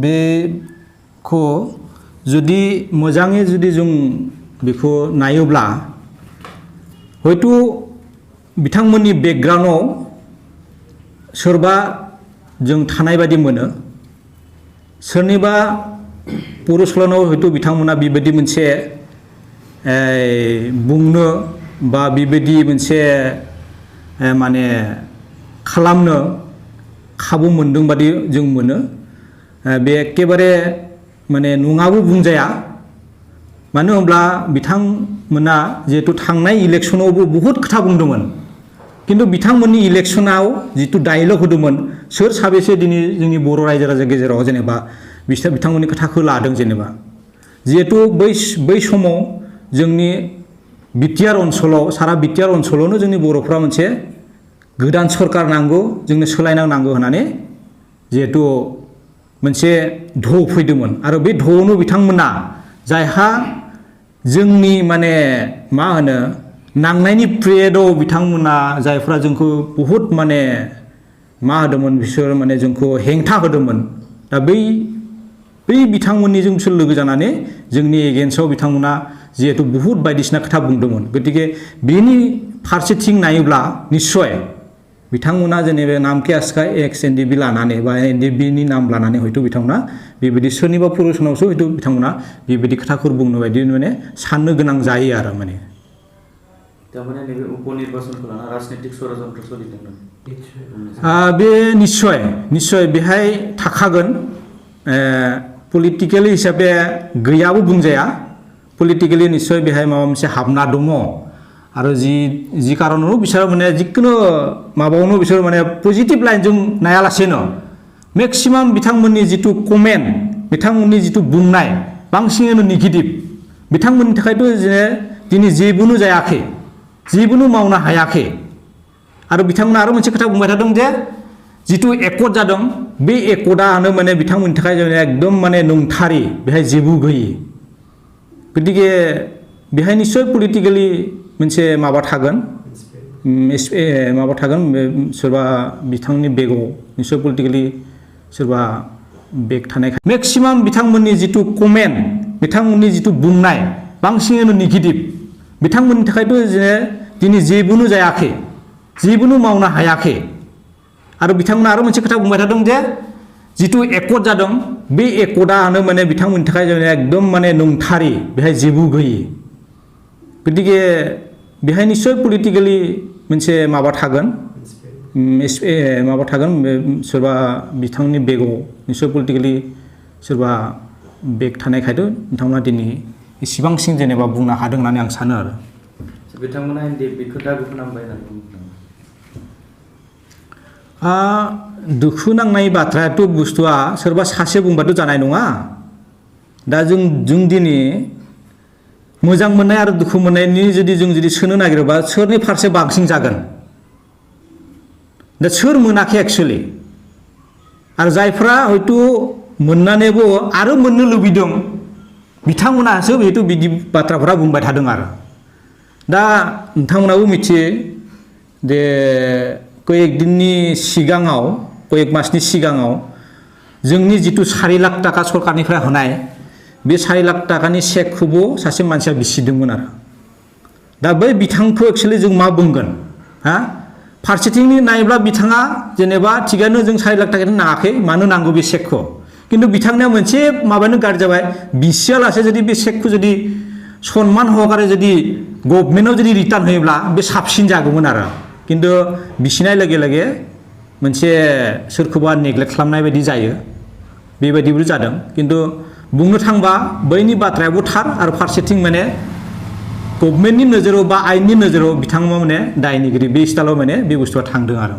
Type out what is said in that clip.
बेखौ जुदि मोजाङै जुदि जों बेखौ नायोब्ला हयथ' बिथांमोननि बेकग्राउन्डआव सोरबा जों थानाय बायदि मोनो सोरनिबा पुरुषलानाव हयथ' बिथांमोना बेबायदि मोनसे बुंनो बा बेबायदि मोनसे माने खालामनो खाबु मोनदों बादि जों मोनो बे एकेबारे माने नङाबो बुंजाया मानो होनब्ला बिथांमोना जिहेतु थांनाय इलेक्शनावबो बहुत खोथा बुंदोंमोन किन्तु बिथांमोननि इलेक्शनाव जितु डायलग होदोंमोन सोर साबेसे दिनै जोंनि बर' रायजो राजा गेजेराव जेनेबा बिथांमोननि खोथाखौ लादों जेनेबा जिहेतु बै समाव जोंनि बिटिआर ओनसोलाव सारा बिटिआर ओनसोलावनो जोंनि बर'फ्रा मोनसे गोदान सरकार नांगौ जोंनो सोलायनांगौ होननानै जिहेतु मोनसे धौ फैदोंमोन आरो बे धौआवनो बिथांमोना जायहा जोंनि माने मा होनो नांनायनि पिरियडआव बिथांमोना जायफ्रा जोंखौ बहुत माने मा होदोंमोन बिसोर माने जोंखौ हेंथा होदोंमोन दा बै बिथांमोननि जों लोगो जानानै जोंनि एगेन्स्टआव बिथांमोना जिहेतु बहुत बायदिसिना खोथा बुंदोंमोन गतिके बेनि फारसेथिं नायोब्ला निश्चय बिथांमोना जेनेबा नामके आसखा एक्स एनडिबि लानानै बा एनडिबिनि नाम लानानै हयथ' बिथांमोना बेबायदि सोरनिबा पुरुषनावसो हयथ' बिथांमोना बेबायदि खोथाखौ बुंनो बायदि माने साननो गोनां जायो आरो माने तारमाने नैबे उपनिर्वाचनखौ लाना राजनीतिक षड़यन्त्र सोलिदोंमोन बे निश्चय बेहाय थाखागोन पलिटिकेलि हिसाबै गैयाबो बुंजाया पलिटिकेलि निश्चय बेहाय माबा मोनसे हाबना दङ आरो जि कारनाव बिसोर माने जिखुनु माबायावनो बिसोर माने पजिटिभ लाइनजों नायालासेनो मेक्सिमाम बिथांमोननि जितु कमेन्ट बिथांमोननि जितु बुंनाय बांसिनानो नेगेटिभ बिथांमोननि थाखायथ' दिनै जेबोनो जायाखै जेबोनो मावनो हायाखै आरो बिथांमोना आरो मोनसे खोथा बुंबाय थादों जे जितु एकर्ड जादों बे एकर्डआनो माने बिथांमोननि थाखाय एकदम माने नंथारि बेहाय जेबो गैयि गतिके बेहाय निश्चय पलिटिकेलि मोनसे माबा थागोन सोरबा बिथांनि बेगाव निश्चय पलिटिकेलि सोरबा बेग थानाय मेक्सिमाम बिथांमोननि जितु कमेन्ट बिथांमोननि जितु बुंनाय बांसिनानो नेगेटिभ बिथांमोननि थाखायथ' दिनै जेबोनो जायाखै जेबोनो मावनो हायाखै आरो बिथांमोना आरो मोनसे खोथा बुंबाय थादों जे जितु एकर्ड जादों बे एकर्डआनो माने बिथांमोननि थाखाय एकदम माने नंथारि बेहाय जेबो गैयि गतिके बेहाय निश्चय पलिटिकेलि मोनसे माबा थागोन सोरबा बिथांनि बेगाव निश्चय पलिटिकेलि सोरबा बेग थानायखायथ' बिथांमोना दिनै इसिबांसिम जेनेबा बुंनो हादों होननानै आं सानो आरो बिथांमोना बेखौ दाबि खालामबाय होननानै दुखु नांनाय बाथ्रायाथ' बुस्थुआ सोरबा सासे बुंबाथ' जानाय नङा दा जों दिनै मोजां मोननाय आरो दुखु मोननायनि जुदि सोनो नागिरोबा सोरनि फारसे बांसिन जागोन दा सोर मोनाखै एक्सुवेलि आरो जायफ्रा हयथ' मोननानैबो आरो मोननो लुबैदों बिथांमोनासो हयथ' बिदि बाथ्राफोरा बुंबाय थादों आरो दा नोंथांमोनाबो मिथियो जे कयेक दिननि सिगाङाव कयेक मासनि सिगाङाव जोंनि जितु 4 लाख टाका सरकारनिफ्राय होनाय बे 4 लाख टाकानि चेकखौबो सासे मानसिया बिसिदोंमोन आरो दा बै बिथांखौ एक्चुअलि जों मा बुंगोन फारसेथिंनि नायोब्ला बिथाङा जेनेबा थिगानो जों 4 लाख टाकानि नाङाखै मानो नांगौ बे चेकखौ किन्तु बिथांनिया मोनसे माबानो गाज्रि जाबाय बिसियालासे जुदि बे चेकखौ जुदि सन्मान सहकारे जुदि गभर्नमेन्टआव जुदि रिटार्न होयोब्ला बे साबसिन जागौमोन आरो किन्तु बिसिनाय लगे लगे मोनसे सोरखौबा नेग्लेक्ट खालामनाय बायदि जायो बेबायदिबो जादों किन्तु बुंनो थांबा बैनि बाथ्रायाबो थार आरो फारसेथिं माने गभर्नमेन्टनि नोजोराव बा आयेननि नोजोराव बिथांमोना माने दायनिगिरि बे स्टाइलाव माने बे बुस्थुआ थांदों आरो